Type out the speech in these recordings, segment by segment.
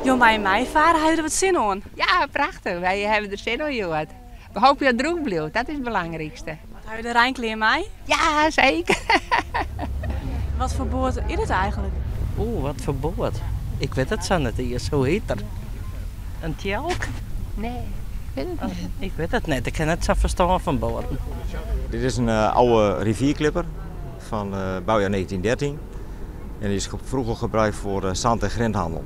Jo meie meifarre, ha jo der wat sin oan? Ja, prachtich. Wy hawwe der sin oan hjoed. We hoopje dat it drûch bliuwt, dat is it belangrykste. Ha jo de reinklean mei? Ja, seker. Wat foar boat is it eigentlik? Oeh, wat foar boat? Ik wit it sa net iens. Hoe hjit er? In tjalk? Nee, ik wit it net. Ik wit it net. Ik ha net sa'n ferstân fan boaten. Dit is in oude rivierklipper fan bouwjaar 1913 en die is vroeger gebruikt voor zand- en grindhandel.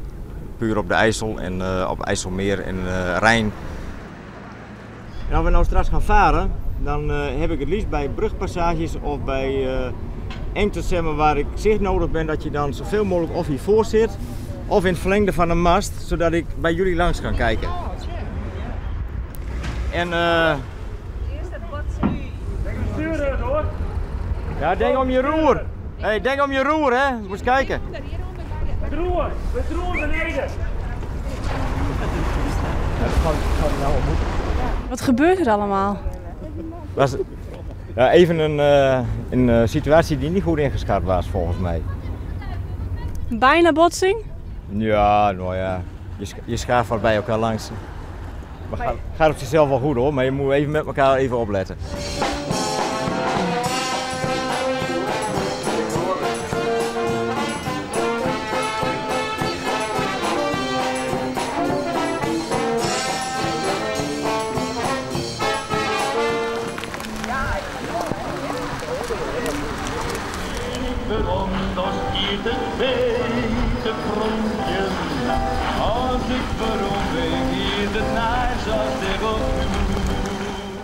Puur op de IJssel en op IJsselmeer en Rijn. En als we nou straks gaan varen, dan heb ik het liefst bij brugpassages of bij engtes zeg maar, waar ik zicht nodig ben, dat je dan zoveel mogelijk of hiervoor zit of in het verlengde van de mast, zodat ik bij jullie langs kan kijken. En ja, denk om je roer. Hey, denk om je roer, hè. Moet eens kijken. Het roer, het roer beneden. Wat gebeurt er allemaal? Was ja, even een situatie die niet goed ingeschat was, volgens mij. Bijna botsing? Ja, nou ja. Je schaart wat bij elkaar langs. Maar gaat op zichzelf wel goed hoor, maar je moet even met elkaar even opletten.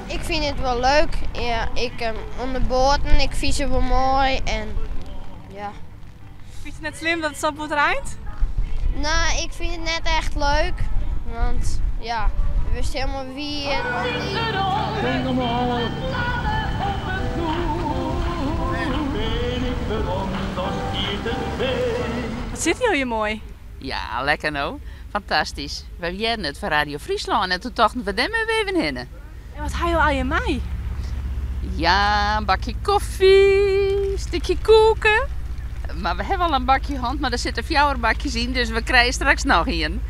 Ik vind het wel leuk. Ja, ik onder boten, ik vind ze wel mooi en ja. Vind je het net slim dat het zo bot rijdt? Nou, ik vind het net echt leuk, want ja, we wisten helemaal wie en al die. Wat zit hier mooi? Ja, lekker nou. Fantastisch. We hadden het van Radio Friesland en toen dachten we daar maar even heen. En wat haal je al je mee? Ja, een bakje koffie, een stukje koeken. Maar we hebben al een bakje hand, maar er zitten fjouwerbakjes in, dus we krijgen straks nog een.